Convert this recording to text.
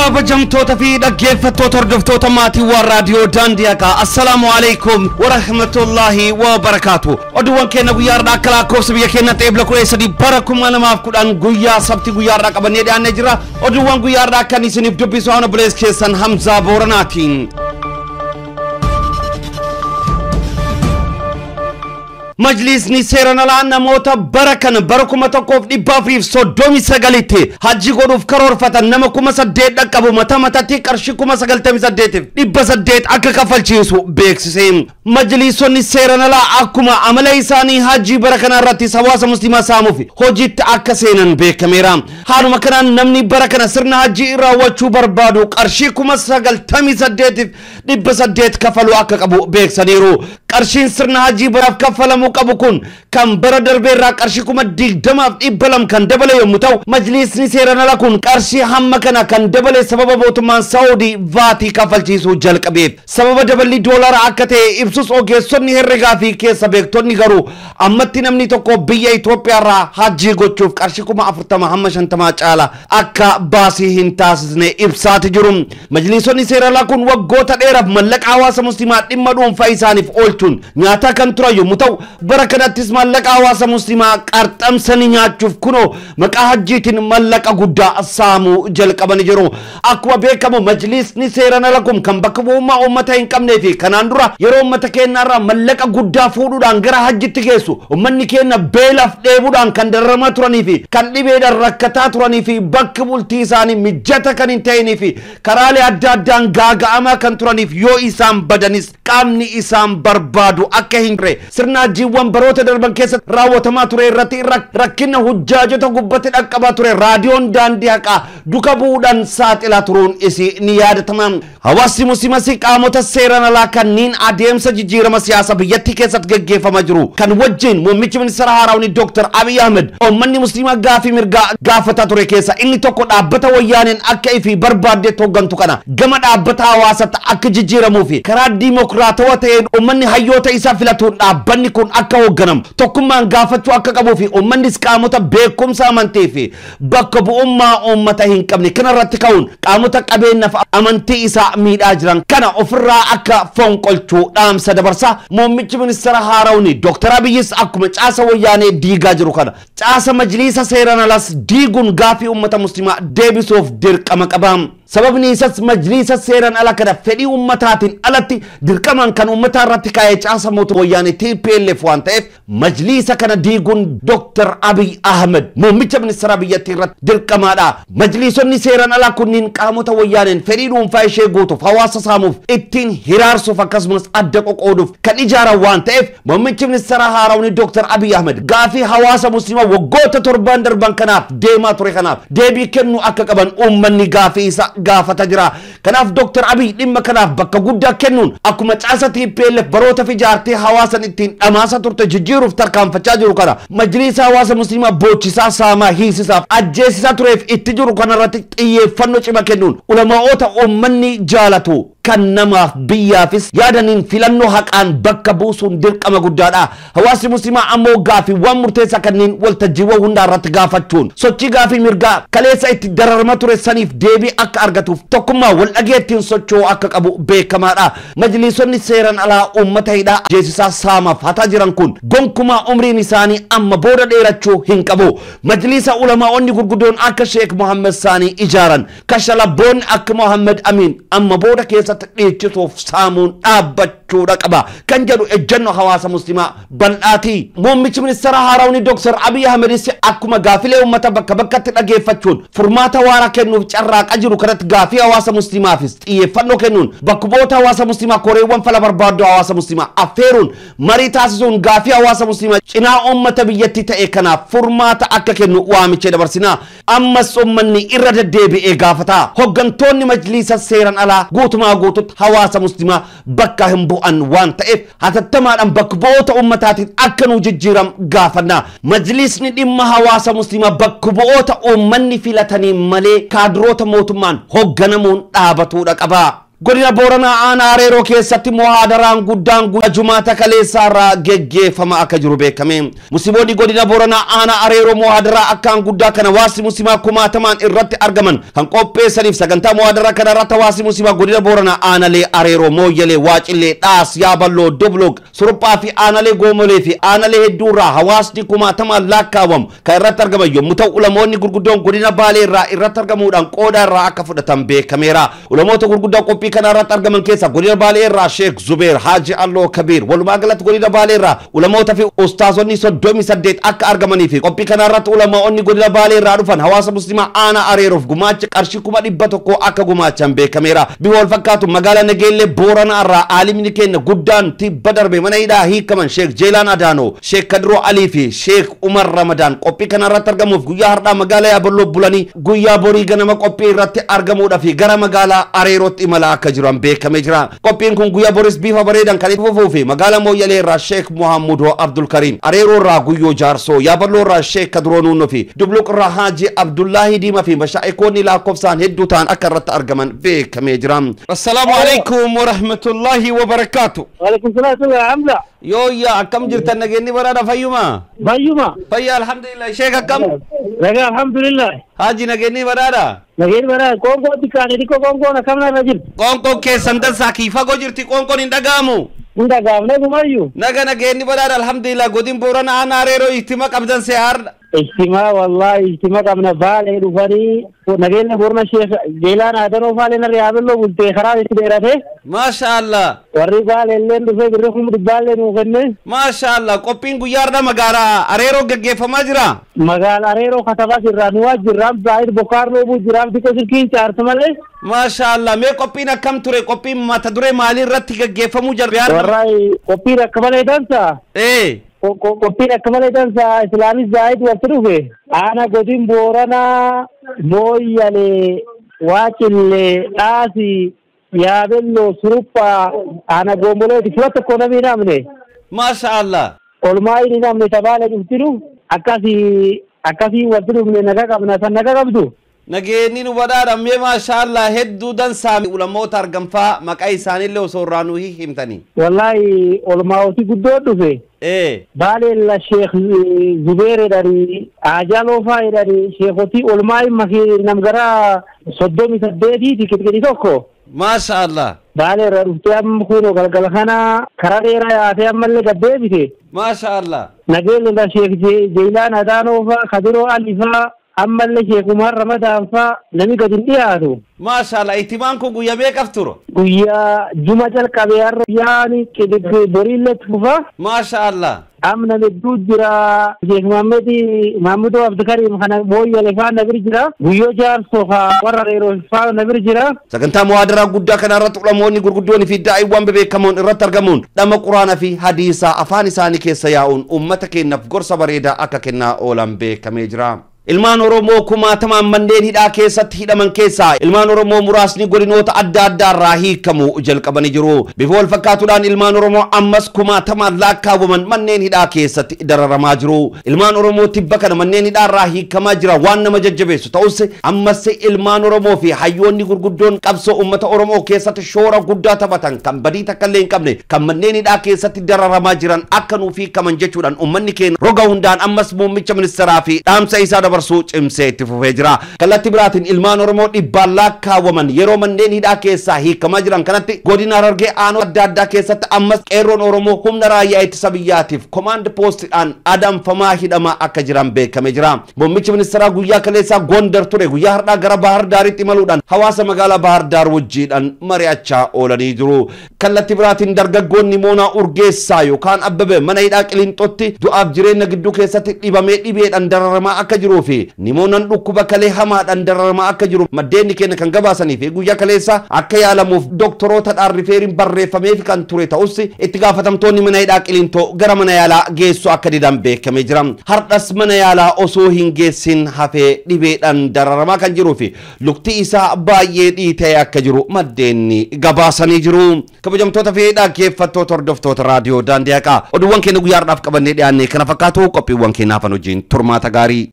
Kabajamtoota fi dhaggeeffattoota hordoftoota maatiiwwan raadiyoo daandii haqaa, assalaamu alaikum warahmatullaahi wabarakaatu. Oduuwwan keenya guyyaa har'aa akka lakkoofsa biyya keenyaatti eebla 13 bara 2010 guyyaa sabti guyyaa har'aa qabannee dhiyaannee jira. Oduuwwan guyyaa har'aa kan isiniif dubbisu haana bulees keessan Hamzaa Booranaatiin. Majlisni seeraan alaa namoota bara kana bara 1439tti hajji godhuuf karoorfatan nama 8,000 dhaqqabu mata matatti qarshii 98,800 akka kaffalchiisu beeksise. Majlisonni seeraan alaa akkuma amala isaanii hajji bara kana irratti hawaasa musliimaa saamuuf hojiitti akka seenan beekameera. Haaluma kanaan namni bara kana sirna hajji raawwachuu barbaadu qarshii 98,800 kafaluu akka qabu beeksaniiru. Qarshiin sirna hajji baraaf kaffalamu qabu kun kan bara darbee irraa qarshii 20,200 kan dabale yommuu ta'u, majlisni seeraan alaa kun qarshii hamma kana kan dabale sababa mootummaan Saawudii vaatii kaffalchiisuu jalqabeef. Sababa daballi doolaara akka ta'e ibsus ogeessonni herregaa fi keessa beektonni garuu ammatti namni tokko biyya Itoophiyaa irraa hajjii gochuuf qarshii 40,000 hamma 50 caala akka baasii hin taasisne ibsaati jiru. Majlisonni seeraan alaa kun waggoota dheeraaf mallaqa hawaasa musliimaa dhimma dhuunfaa isaaniif oolchuun nyaataa kan turan yommuu ta'u, bara kanattis mallaqa hawaasa musliimaa qarxamsanii nyaachuuf kunoo maqaa hajjiitiin mallaqa guddaa saamuu jalqabanii jiru. Akkuma beekamu majlisni seeraan alaa kun kan bakka bu'ummaa uummata hin qabnee fi kanaan dura yeroo uummata keenyarraa mallaqa guddaa fuudhuudhaan gara hajjitti geessu uummanni keenya beelaaf dheebuudhaan kan dararamaa turanii fi kan dhibeedhaan rakkataa turanii fi bakki bultii isaanii mijata kan hin ta'inii fi karaalee adda addaan gaaga'amaa kan turaniif yoo isaan badanis qaamni isaan barbaadu akka hin jirre sirna hajjiiwwan baroota darban keessatti raawwatamaa ture irratti rakkina hujjaajota gubbatti dhaqqabaa ture raadiyoon daandii haqaa duka bu'uudhaan saaxilaa turuun isii ni yaadatama. Hawaasni musliimas qaamota seeraan alaa kanneen adeemsa jijjiirama siyaasa biyyattii keessatti gaggeeffamaa jiru kan wajjin muummichi ministeera haarawni Dr. Abiy Ahmed uummanni musliimaa gaafii mirgaa gaafataa ture keessa inni tokko dhaabbata wayyaaneen akka ifii barbaaddeetti hooggantu kana gama dhaabbata hawaasatti akka jijjiiramuu fi karaa diimokiraatawaa ta'een uummanni hayyoota isaa filatuun dhaabbanni kun akka hoogganamu tokkummaan gaafachuu akka qabuu fi uummannis qaamota beekumsa amantii fi bakka bu'ummaa uummata hin qabne kanarratti ka'uun qaamota qabeenyaaf amantii isaa miidhaa jiran kana ofirraa akka fonqolchuu dhaamsa dabarsaa. Muummichi ministeera haarawni Dr. Abiyyis akkuma caasa wayyaanee diigaa jiru kana caasa majliisa seeraan alas diiguun gaafii uummata musliimaa deebisuuf dirqama qaba. Sababni isas majliisa seeraan ala kana fedhii uummataatiin alatti dirqamaan kan uummataa irratti kaa'ee caasa mootummaa wayyaanee TPLF waan ta'eef majliisa kana diiguun Dr. Abiy Ahmed muummicha ministeera biyyattii irratti dirqamaadha. Majliisonni seeraan alaa kunniin qaamota wayyaaneen fedhii dhuunfaa ishee guutuuf hawaasa saamuuf ittiin hiraarsuuf akkasumas adda qoqooduuf kan ijaaran waan ta'eef muummichi ministeera haarawni Dr. Abiy Ahmed gaafii hawaasa musliimaa waggoota 7 darban kanaaf deemaa ture kanaaf deebii kennuu akka qaban uummanni gaafii isa gaafata jira. Kanaaf Dr. Abiy dhimma kanaaf bakka guddaa kennuun akkuma caasa TPLF baroota fi jaartii hawaasan ittiin dhamaasa turte jijjiiruuf tarkaanfachaa jiru kana majliisa hawaasa musliimaa boochisaa saamaa hiisisaaf ajjeesisaa tureef itti jiru kanarratti xiyyeeffannoo cima kennuun ulamaa'ota uummanni jaalatu kan namaaf biyyaafis yaadaniin filannoo haqaan bakka buusuun dirqama guddaadha. Hawaasni musliimaa ammoo gaafiiwwan murteessaa kanneen waltajjiiwwan hundaa irratti gaafachuun sochii gaafii mirgaa kaleessa itti dararama ture saniif deebii akka argatuuf tokkummaa wal dhageettiin socho'uu akka qabu beekamaadha. Majliisonni seeraan alaa uummata hidhaa jeesisaa saamaaf hataa jiran kun gonkumaa umriin isaanii amma booda dheerachuu hin qabu. Majliisa ulamaa'onni gurguddoon akka Sheek Mohammed Saanii ijaaran kashalabboonni akka Mohammed Amin amma booda keessatti dhiichisuuf saamuun dhaabbachuudha qaba kan jedhu ejjennoo hawaasa musliimaa bal'aati. Muummichi ministeera haarawni Dr. Abiy Ahmedis akkuma gaafilee uummata bakka bakkatti dhageeffachuun furmaata waaraa kennuuf carraaqaa jiru kanatti gaafii hawaasa musliimaafis xiyyeeffannoo kennuun bakka bu'oota hawaasa musliimaa koreewwan fala barbaaddu hawaasa musliimaa affeeruun marii taasisuun gaafii hawaasa musliimaa cinaa uummata biyyattii ta'e kanaaf furmaata akka kennu waamicha dabarsina. Ammas uummanni irra deddeebi'ee gaafata. Hooggantoonni majliisa seeraan alaa guutumaa guututti hawaasa musliimaa bakka hin bu'an waan ta'eef hatattamaadhaan bakka bu'oota uummataatiin akka nu jijjiiram gaafanna. Majliisni dhimma hawaasa musliimaa bakka bu'oota uummanni filatanii malee kaadiroota mootummaan hoogganamuun dhaabatuudha qaba. Godina Booranaa aanaa Areeroo keessatti muhaadaraan guddaan guyyaa Jumaata kaleessaarraa geggeeffama akka jiru beekame. Musliimoonni godina Booranaa aanaa Areeroo muhaadaraa akkaan guddaa kana hawaasni musliimaa kumaatamaan irratti argaman kan qopheessaniif sagantaa muhaadaraa kana irratti hawaasni musliimaa godina Booranaa aanalee Areeroo, Mooyyalee, Waacillee, Dhaas, Yaaballoo, Dubluk, Suruphaa fi aanalee Goomolee fi aanalee hedduurraa hawaasni kumaatamaan lakkaawwamu kan irratti argaman yommuu ta'u, ulamoonni gurguddoon godina Baalee irraa irratti argamuudhaan qooda irraa akka fudhatan beekameera. Ulamoota gurguddaa qophii kana irratti argaman keessaa godina Baalee irraa Sheek Zubeer Haaji Alloo Kabiir, walumaa galatti godina Baalee irraa ulamoota fi ustaazonni 38 akka argamanii fi qophii kana irratti ulamaa'onni godina Baalee irraa dhufan hawaasa musliimaa aanaa Areeroof gumaacha qarshii 100,000 akka gumaachan beekameera. Bifa wal fakkaatu magaalaa Nageellee Booranaa irraa aalimni keenya guddaan tibba darbe mana hidhaa hiikaman Sheek Jeelaan Adaanoo, Sheek Kadiroo Alii fi Sheek Umar Ramadaan qophii kana irratti argamuuf guyyaa har'aa magaalaa Yaaballoo bulanii guyyaa borii ganama qophii irratti argamuudhaaf gara magaalaa Areerootti imala akka jiran beekamee jira. Qophiin kun guyyaa boris bifa bareedan kan itti fufuu fi magaalaa Mooyyalee irraa Sheek Muhammad Abdul Karim, Areeroo irraa Guyyoo Jaarsoo, Yaaballoo irraa Sheek Kadiroo Nuunoo fi Dubluq irraa Haaji Abdullaahi Diimaa fi mashaa'ikoonni lakkoofsaan hedduu ta'an akka irratti argaman beekamee jira. Assalaamu alaikum wa rahmatullahi wa barakaatu. Waalaikum salaam ya Hamza. Yooyyaa akkam jirtan nageenyi baraadha fayyuma? Fayyuma. Fayya alhamdulillah. Sheek akkam? Nagaa alhamdulillah. Haaji nageenyi baraadha? Nageenyi baraadha. Qoonqoo xiqqaane xiqqoo qoonqoon akkam narra jirti? Qoonqoon keessan dansaa kii fagoo jirti qoonqoon hin dhaga'amu. Hin dhaga'amne gumayyuu. Naga nageenyi baraadha alhamdulillah. Godin Boorana aanaa Areeroo ijtima qabdan see har'a. Ijtimaa wallahi ijtima qabna Baalee dhufanii nageenya Boorana Sheekh Jeelaan Adanoo Faalee narra Yaabelloo bultee karaa itti dheerate. Maasha Allah. Warri Baalee illee dhufee birri 500,000 nuu kenne. Maasha Allah. Qophiin guyyaa har'a magaalaa Areeroo geggeeffamaa jira. Magaalaa Areeroo katabaa jirraa nu waajjirraa baay'ee bokkaan roobuu jiraaf xiqqoo silkiin caartu malee. Maasha Allah. Mee qophiin akkam ture? Qophiin mata duree maalii irratti geggeeffamuu jalqabe? Warra qophiin akka malee dansa. Qophiin akka malee dansa Islaamis zaayid walitti dhufe. Aanaa godin Booranaa Mooyyalee Waacillee Dhaasii Yaabelloo Suruphaa aanaa Goomoleeti fula tokko namni hin hamne. Maasha Allah. Olmaa hin hamne tabaala dhuftinu akkasii walitti dhufne naga qabna san naga qabdu. Nageenyi nu badhaadha mee maasha Allah hedduu dansaa ulamoota argamfaa maqaa isaaniillee osoo irraa nuu himtanii. Wallahi olmaa'ooti guddoo dhufe. Baaleella Sheekh Zubeer jedhanii Ajaaloo faa jedhanii sheekotii olmaa nam gara 38 qixqixii tokko. Maasha Allah. Baalee irraa dhuftee amma kunoo galgala kana karaa dheeraa yaatee ammallee gad deebite. Maasha Allah. Nageenya Sheekh Jeelaan Adaanoo faa Kadiroo Alii faa ammallee Sheekh Umar Ramadaan faa namni gad hin dhiyaatu. Maasha Allah. Ijtimaan kun guyyaa meeqaf tura? Guyyaa juma jalqabee har'a yaani boriillee fufa. Maasha Allah. Amna hedduu jira. Sheekh Mahammudoo Abdulkarim kana Mooyyalee faa na bira jira. Guyyoo Jaarsoo faa warra Areeroo faa na bira jira. Sagantaa muhaadaraa guddaa kana irratti ulamoonni gurguddoon fi daa'iwwan bebeekamoon irratti argamuun dhama quraana fi hadiisaa afaan isaanii keessa yaa'uun uummata keenyaaf gorsa bareedaa akka kennaa oolan beekamee jira. Ilmaan Oromoo kumaatamaan manneen hidhaa keessatti hidhaman keessaa ilmaan Oromoo muraasni godinoota adda addaa irraa hiikamuu jalqabanii jiru. Bifa wal fakkaatuudhaan ilmaan Oromoo ammas kumaatamaan lakkaawwaman manneen hidhaa keessatti dararamaa jiru. Ilmaan Oromoo tibba kana manneen hidhaa irraa hiikamaa jira waan nama jajjabeessu ta'us ammas ilmaan Oromoo fi hayyoonni gurguddoon qabsoo uummata Oromoo keessatti shoora guddaa taphatan kan badii takka illee hin qabne kan manneen hidhaa keessatti dararamaa jiran akka nuuf hiikaman jechuudhaan uummanni keenya roga hundaan ammas muummicha ministeeraa fi dhaamsa isaa dabarsuu cimsee itti fufee jira. Kallattii biraatiin ilmaan Oromoo dhibbaan lakkaawwaman yeroo manneen hidhaa keessaa hiikamaa jiran kanatti godina Harargee aanoo adda addaa keessatti ammas qeerroon Oromoo humna raayyaa ittisa biyyaatiif komaand poostiidhaan adamfamaa hidhamaa akka jiran beekamee jira. Muummichi ministeeraa guyyaa kaleessaa Gondar ture guyyaa har'aa gara Bahar Daaritti imaluudhaan hawaasa magaalaa Bahar Daar wajjiidhaan mari'achaa oolanii jiru. Kallattii biraatiin dargaggoonni Moonaa Urgeessaa yookaan Abbabee mana hidhaa Qiliinxootti du'aaf jireenya gidduu keessatti dhibamee dhibeedhaan dararamaa akka jiruu fi Nimoonan dhukkuba kalee hamaadhaan dararamaa akka jiru maddeenni keenya kan gabaasanii fi guyyaa kaleessa akka yaalamuuf doktorootadhaan rifeeriin barreeffameef kan ture ta'us itti gaafatamtoonni mana hidhaa Qiliinxoo gara mana yaalaa geessu akka didan beekamee jira. Har'as mana yaalaa osoo hin geessin hafee dhibeedhaan dararamaa kan jiruu fi lukti isaa baay'ee dhiitee akka jiru maddeenni gabaasanii jiru. Kabajamtoota fi dhaggeeffattoota hordoftoota raadiyoo Daandii Haqaa oduuwwan keenya guyyaa har'aaf qabannee dhiyaanne kana fakkaatu qophiiwwan keenya hafan wajjin turmaata gaarii.